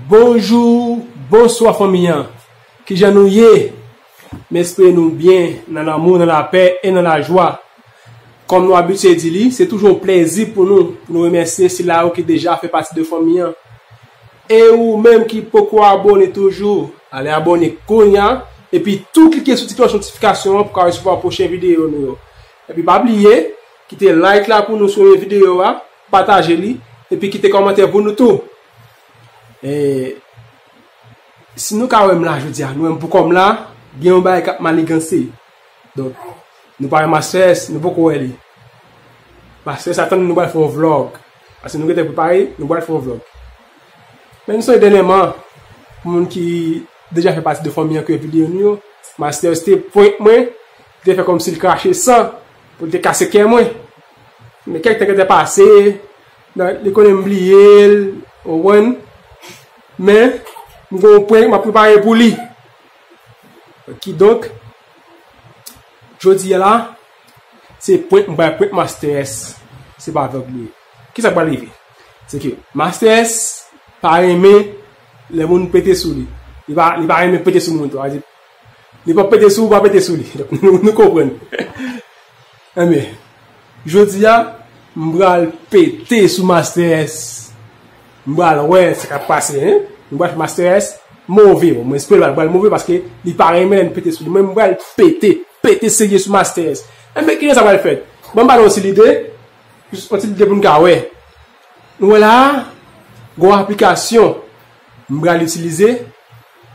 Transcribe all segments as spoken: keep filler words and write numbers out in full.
Bonjou, bonswa fanmi an. Kijan nou ye? M espere nou byen, nan lanmou, nan lapè e nan lajwa. Kòm nou abitye di li, se toujou yon plezi pou nou, pou nou remèsye sila yo ki deja fè pati de fanmi an. E ou menm ki poko abòne toujou, ale abòne kounye a, epi tou klike sou ti klòch notifikasyon an pou ka resevwa pwochen videyo nou yo. Epi pa bliye, kite like la pou nou sou videyo a, pataje li, epi kite kòmantè pou nou tou. E si nou ka wè m la jodi a, nou wè m poko m la, gen yon bagay k ap maniganse. Donk, nou pa wè Master S, nou poko wè li. Master S, atann nou pral fè yon vlog. Paske nou gentan prepare, nou pral fè yon vlog. Men nou sonje dènyèman, pou moun ki deja fè pati de fanmi an ki wè videyo nou yo, Master S te prank mwen, li te fè kòmsi l krache san, pou l te kase kè mwen. Men kèk tan gentan pase, nan, li konnen m bliye l, ou konprann? Men, m gen yon prank m ap prepare pou li. Kidonk, jodi a la, se prank, m pral prank Master S. Se pa vlog li ye. Kisa k pral rive? Se ke Master S pa renmen lè moun pete sou li. Li pa, li pa renmen pete sou moun tou. Sa vle di, li pa pete sou ou, pa pete sou li. Donk, nou, nou konprann. Enben, jodi a, m pral pete sou Master S. M pral wè sa k ap pase, en. M pral fè Master S move, bon, mwen espere l pral move paske li pa renmen lè n pete sou li. Mwen, m pral pete, pete serye sou Master S. Enben, kijan sa pral fèt? Ban m ba nou yon ti lide, yon ti lide pou n ka wè. Nou wè la a, gen yon aplikasyon m pral itilize,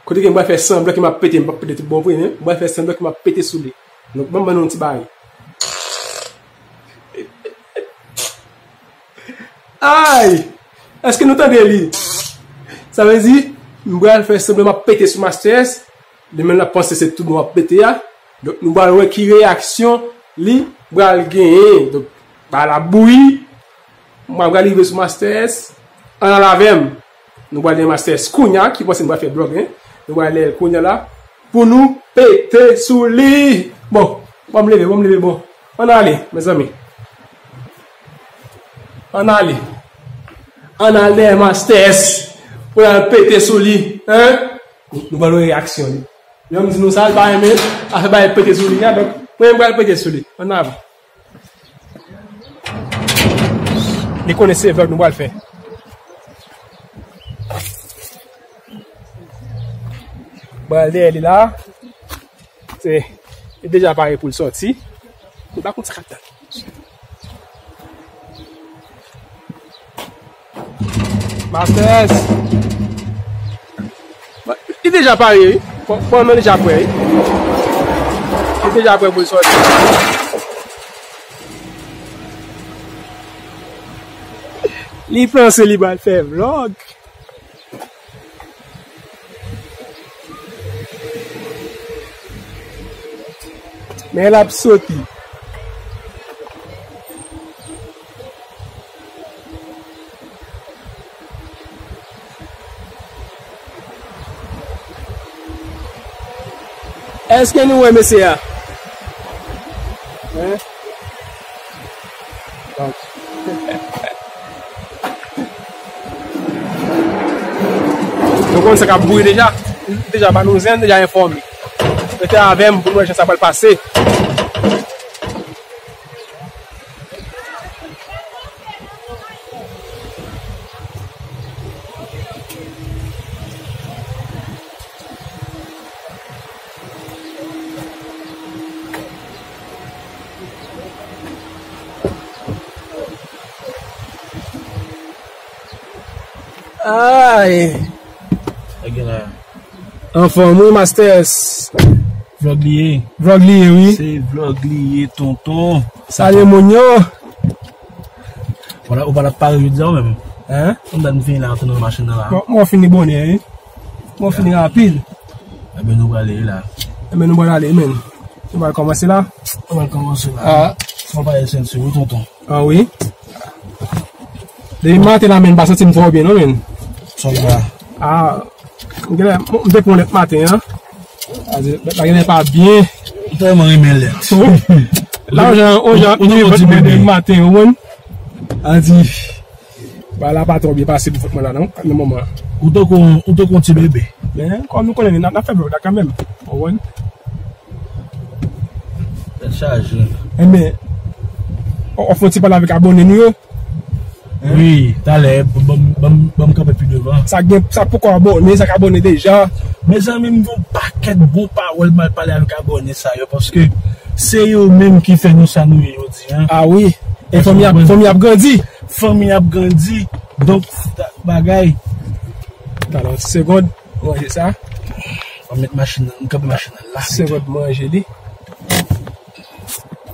kote ke m pral fè sanblan ke m ap pete, m p ap pete tout bon vre, men m pral fè sanblan ke m ap pete sou li. Donk, ban m ban nou yon ti bagay. Ay! Èske nou tande li? Sa vle di, m pral fè sanblan m ap pete sou Master S, li menm l ap panse se tout bon m ap pete a. Donk, nou pral wè ki reyaksyon li pral genyen. Donk, bagay la bouyi, m pral rive sou Master S. Ann al avè m. Nou pral gen Master S kounye a, ki panse nou pral fè vlog, en. Nou pral gen l kounye a la, pou nou pete sou li. Bon, bon, m leve, bon, m leve, bon. Ann ale, mezanmi. Ann ale. Ann al dèyè Master S pou n al pete sou li, en. Nou pral wè reyaksyon li. Jan m di nou sa, l pa renmen afè bay pete sou li a, donk, mwen, m pral pete sou li. Ann avan. Li konnen se vlog nou pral fè. Pral dèyè li la. Se, li deja pare pou l sòti. Li pa konn sa k ap tann. Master S. Li deja pare, wi. Bon, bon, non, li deja prè, wi. Li deja prè pou l sòti. Li panse li pral fè vlog. Men l ap soti. Èske nou wè mesye a? Hein? Donk, nou konn sa k ap boure deja. Deja ba nou zen, deja enfòme. Rete avè m pou n wè jan sa pral pase. Ay. Sa gen la? Anfòm, wi, Master S. Vlog li ye. Vlog li ye, wi. Se vlog li ye, tonton. Salye moun yo. Ou pa t ap pare jodi a ou menm? Hein? Kòm dat m fini la, antre nan machin nan la. Bon, mwen fini bonè, wi. Mwen fini rapid. Enben, nou prale la. Enben, nou pral ale, men. Nou pral kòmanse la. Nou pral kòmanse la. Ah. Fò pale senti, wi, tonton. Ah, wi. Depi maten la, men, m pa santi m twò byen, non, men. Sòlda. Ah, m genlè, m te pran lèt maten an. Sa vle di, lèt la genlè pa byen. M tèlman renmen lèt. La, on jan, on jan, on jan, depi maten, ou konn. Sa vle di, bagay la pa twò byen pase pou fèt mwen la, non, nan moman an. Ou tankou, ou tankou yon ti bebe. Men, kòm nou konnen, n ap, n ap fè vlòg la kanmenm. Ou konprann? Tèt chaje. Enben, w, w fè yon ti pale avèk abòne nou yo. Wi, talè, ban m, ban m, ban m kanpe pi devan. Sa gen, sa poko abòne, sa k abòne deja. Mezanmi, m gen yon pakèt bon pawòl m al pale avèk abòne sa yo, paske se yo menm ki fè nou sa nou ye jodi a. A wi, e fanmi ap, fanmi ap grandi. Fanmi ap grandi. Donk, bagay. Talè, yon ti segond, manje sa. Mwen met machin nan, m kanpe machin nan la. Segond manje li.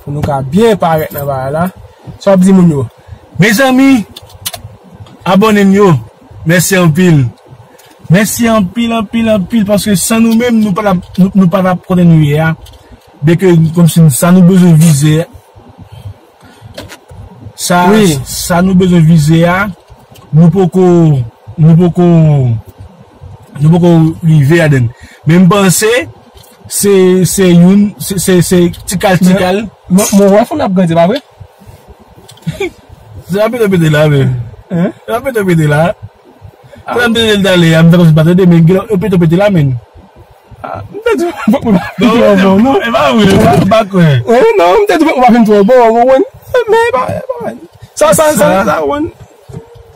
Pou nou ka byen parèt nan bagay la. Sa w ap di moun yo? Mezanmi, abòne n yo, mèsi anpil. Mèsi anpil, anpil, anpil, paske san nou menm, nou pa t ap, nou, nou pa t ap kote nou ye a. Byenke, kòmsi sa nou bezwen vize, sa, wi, sa nou bezwen vize a, nou poko, nou poko, nou poko rive ladann. Men m panse, se, se youn, se, se, se tikal, tikal. Men, men, men, w wè fanmi ap grandi, pa vre? Se ap pete pete la, men. Hein? Se ap pete pete la. Pandan m te tande l talè a, m fè kòmsi m pa tande, men gen lè yo pete pete la, men. Ah, m te di w fòk mwen pa vin twò bon, non. E pa vre, m pa, m pa kwè. Eh, non, m te di w fòk mwen pa vin twò bon, ou konprann? Men, e pa, e pa. Sa, sa, sa, sa, ou konprann?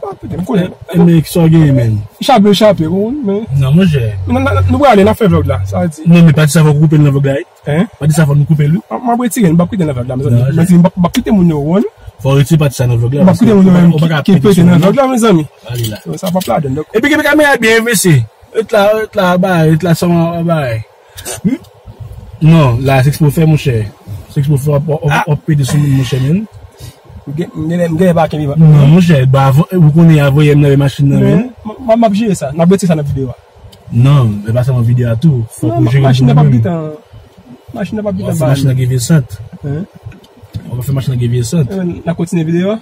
Sa pete, m konnen. E, e, men, sa w genyen, men? Chape, chape, ou konprann, men. Non, monchè. Men, n, n, nou prale, n ap fè vlòg la, sa di. Non, men pati sa fòk ou koupe l nan vlòg la, wi. Hein? Pati sa fòk nou koupe l, wi. M, m ap retire l, m p ap kite l nan vlòg la, mezanmi. Non, men si m p ap, m p ap kite moun yo, ou konprann? Fò w retire pati sa nan vlòg la, paske ou pa, ou pa ka pete sou moun, non. Ou pa ka pete sou moun, non. Vlòg la, mezanmi. Ale la. Sa p ap ladann, donk. Epi kenbe kamera byen, mesye. Ret la, ret la, bay, ret la, san bay. Hmm? Non, la, se eksprè w fè, monchè. Se eksprè w fè, w ap, w ap, w ap pete sou moun, monchè, men. M gen, m gen, m gen pa kenbe. Non, monchè, ba, ou konnen avanyè m lave machin nan, men. Men, m, m ap jere sa. N ap retire sa nan videyo a. Non, e pa sèlman videyo a tou. Fòk ou jere pou ou menm. Non, machin nan p ap gentan, machin nan p ap gentan ba nou. W ap fè machin nan gen vye sant. Hein? W ap fè machin nan gen vye sant. Eh, n a kontinye videyo a?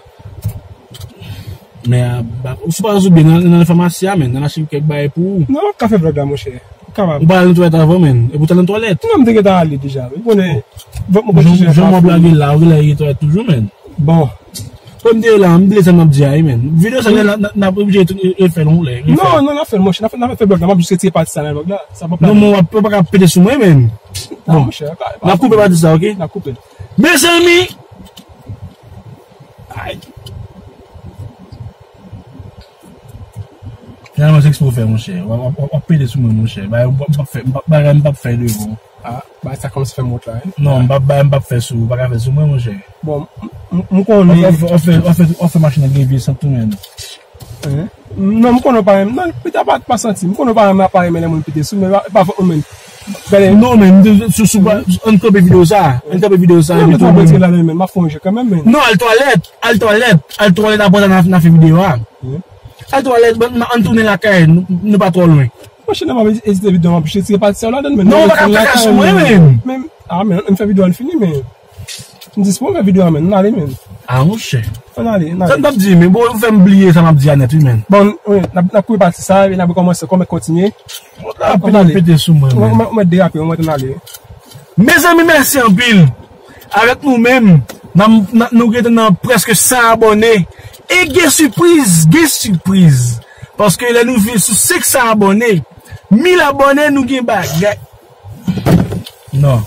Men, a, ba, ou si pa rezoud byen nan, nan, nan famasi a, men, nan achte kèk bagay pou ou. Non, m ap ka fè vlòg la, monchè. Ou kapab. Ou pa al nan twalèt avan, men. Epi ou t al nan twalèt. Non, m te gentan ale deja, wi. Ou konnen, vant mwen konn chèche. Jan, jan w ap lage la, ou genlè gen twalèt toujou, men. Bon. Kòm m te la, m bliye sa m ap di a, wi, men. Videyo sa, n, n, n ap oblije tou, e, e fè l yon lè, refè. Non, non, n ap fè l, monchè. N ap fè, n ap fè vlòg la. M ap jis retire pati sa nan vlòg la. Sa p ap la. Non, men w ap, w pa ka pete sou mwen, men. Non, monchè, pa, pa. N ap koupe pati sa, oke? N ap koupe l. Mezanmi! Ay. Finalman, se eksprè w fè, monchè. W ap, w ap, w ap pete sou mwen, monchè. Bagay m p ap fè, m p ap, bagay m p ap fè devan. Ah, bagay sa kòmanse fè m wont la, wi. Non, m p ap, bagay m p ap fè sou, ou pa ka fè sou mwen, monchè. Bon, m, m, m konnen. W ap fè, w ap fè, w ap fè, w ap fè machin nan gen vye sant tou, men. Hein? Non, m konnen w pa renmen. Non, pete a pa, pa santi. M konnen w pa renmen, pa renmen lè moun pete sou, men pa, pa fòt mwen, men. Gade. Non, men, m te, sou, sou, ann kanpe videyo sa. Ann kanpe videyo sa, non, men epi tou, m ap retire la, men, m ap fè yon jè kanmenm, men. Non, al twalèt, al twalèt, al twalèt, apre sa, n a, n a fè videyo a. Hein? Al twalèt, ban, ann tounen lakay, nou, nou pa twò lwen. Monchè, nan m ap edite videyo, m ap jis retire pati sa yo ladann, men. Non, ou pa ka pete sou mwen, men. Men, ah, men, ann fè videyo a fini, men. M dispo, ann fè videyo a, men. Ann ale, men. Ah, monchè. Ann ale, ann ale. Sa m t ap di, men bon, ou fè m bliye sa m ap di a nèt, wi, men. Bon, wi, n ap, n ap koupe pati sa, epi n ap rekòmanse, kòman kontinye. Ou ta pete, pete sou mwen, men. Ou mèt derape, ou mèt ann ale. Mezanmi, mèsi anpil. Avèk nou menm, n ap, n ap, nou gentan nan prèske san abòne. E gen sipriz, gen sipriz. Paske lè nou vin sou senk san abòne, mil abòne, nou gen bagay. Non.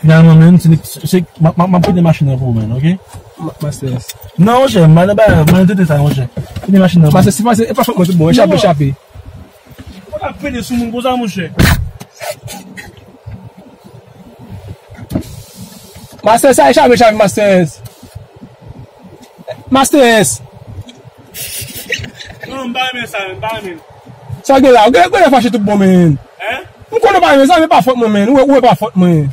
Finalman, men, se, se, m ap, m ap, m ap kite machin nan pou ou, men, oke? Ma-, Master S. Non, monchè, m pa nan bagay, m pa nan tete sa, monchè. Kite machin nan pou ou. Master S, se pa, se, e pa fòt mwen tout bon, chape, chape. Ou pa ka pete sou moun konsa, monchè. Master S, sa e chape, chape, Master S. Master S. Non, m pa renmen sa, men, m pa renmen. Sa gen la, ou gen, ou gen fache tout bon, men. Hein? M konnen w pa renmen sa, men pa fòt mwen, men. Ou wè, ou wè pa fòt mwen.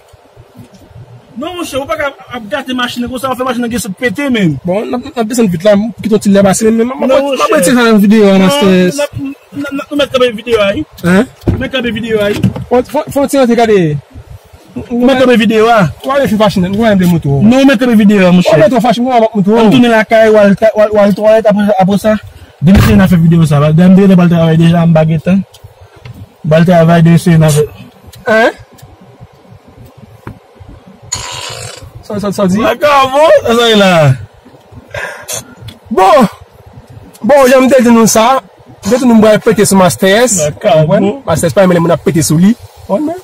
Non, monchè, ou pa ka ap gate machin nan konsa, w ap fè machin nan gen sant pete, men. Bon, n ap, n ap desann vit la, m kite yon ti lè pase, men m ap, m ap, m ap retire sa nan videyo a, Master S. Non, n ap, n ap, n ap, nou mèt kanpe videyo a, wi. Hein? Nou mèt kanpe videyo a, wi. Fò, fò, fò yon ti rantre gade. Ou mèt kanpe videyo a. Ou pa vle fin fache, non, ou pa vle montre w. Non, ou mèt kanpe videyo a, monchè. Ou pa vle twò fache, mwen, m ap montre w. Ann tounen lakay, w al, w al, w al twalèt, apre, apre sa, demen se n a fè videyo sa. Demen se n a pral travay deja, m pa gen tan. M pral travay, demen se n a fè. Hein? Sa, sa, sa di? Vakabon, sa, sa ye la. Bon. Bon, jan m te di nou sa, M te di nou m pral pete sou Master S. Master S pa renmen lè moun ap pete sou li. Bon, men,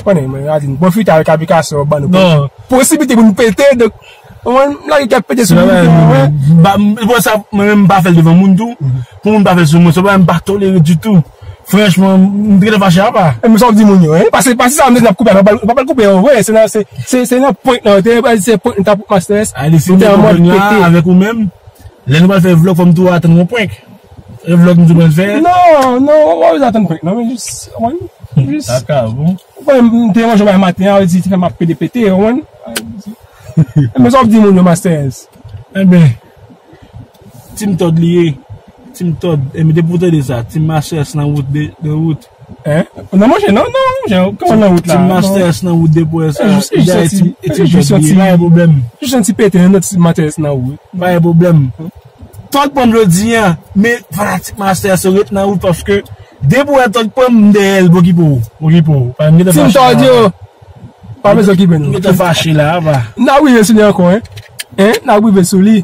konnen, men, a di, bon, fita avèk aplikasyon, ban nou posibilite pou nou pete, donk, mwen, m lage kèk pete sou li. Mwen, mwen, mwen pa fè l devan moun tou. Pou moun pa fè l sou mwen, se pa m pa tolere ditou. Franchman, m te gentan fache apa. E, men sa w ap di moun yo, hein? Pase, pase sa, m te di n ap koupe, pa pral, pa pral koupe, yo, vre, se nan, se, se, se nan prank nan, te, se prank nan, t ap Master S. Alisi, nou te an mòd pete avèk ou menm. Lè nou pral fè vlòg, fò m tou atann yon prank. E vlòg nou tou pral fè? Non, non, w pa bezwen atann prank, non, men jis, w konprann? Jis. Dakò, bon. Ou konprann, m te manje bay maten an, di, te fè m ap pede pete, w konprann? Men sa w ap di moun yo, Master S? Enben, Team Todd li ye. Team Todd, enben, depi w tande sa, Team Master S nan wout, de, de wout. Hein? Nan manje, non, non, manje, kòman nan wout la? Team Master S nan wout depi w wè sa. Jis, jis yon ti, jis yon ti, pa gen pwoblèm. Jis yon ti pete, yon ti Master S nan wout. Pa gen pwoblèm. Todd pran m jodi a, men fanatik Master S yo ret nan wout paske depi w wè Todd pran m, m dèyè l, m okipe w, m okipe w. Pa m gentan fache la. Team Todd yo, pa bezwen okipe nou. M gentan fache la, apa. N ap rive sou li ankò, hein? Hein? N ap rive sou li.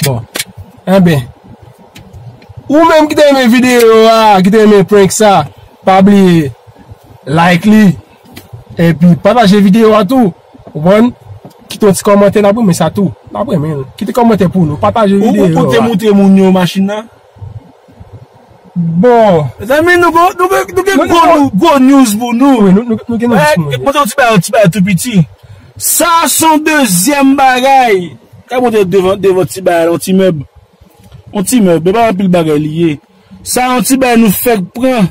Bon. Enben. Ou menm ki te renmen videyo a, ki te renmen prank sa, pa bliye like li. Epi pataje videyo a tou. Ou konprann? Kite yon ti kòmantè, n ap renmen sa tou. N ap renmen l. Kite kòmantè pou nou. Pataje videyo a. Ou, ou te montre moun yo machin nan? Bon. Mezanmi, nou gon, nou gen, nou gen gwo, gwo news pou nou. Wi, nou, nou, nou gen news pou nou. Montre yon ti bagay, yon ti bagay tou piti. Sa se yon dezyèm bagay. Ka montre devan, devan ti bagay la, yon ti mèb. Yon ti mèb, men pa anpil bagay li ye. Sa yon ti bagay nou fèk pran.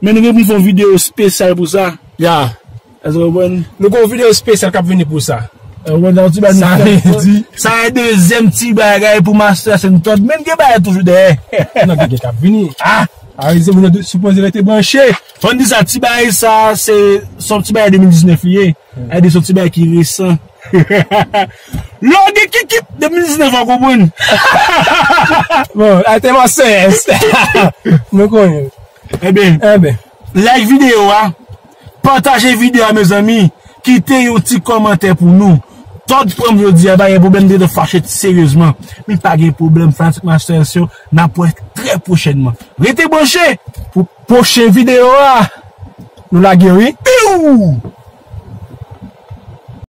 Men nou gen pou n fè yon videyo espesyal pou sa. Ya. Èske w konprann? Nou gen yon videyo espesyal k ap vini pou sa. Ou konprann, sa yon ti bagay nou fèk pran. Sa vle di, sa e dezyèm ti bagay pou Master S and Todd. Men gen bagay toujou dèyè. Non, gen, gen k ap vini. Ah! A, se moun yo sipoze rete branche. Fò n di sa, ti bagay sa, se, se yon ti bagay de mil diznèf li ye. Sa vle di se yon ti bagay ki resan. Lè w gen kikit de mil diznèf, w konprann. Bon, a te Master S. Nou konnen. Enben, enben, like videyo a, pataje videyo a, mezanmi. Kite yon ti kòmantè pou nou. Todd pran m jodi a, pa gen pwoblèm, m te fache seryezman. Men pa gen pwoblèm, fanatik Master S yo, n ap wè trè pwochènman. Rete branche pou pwochen videyo a. Nou lage, wi. Piw!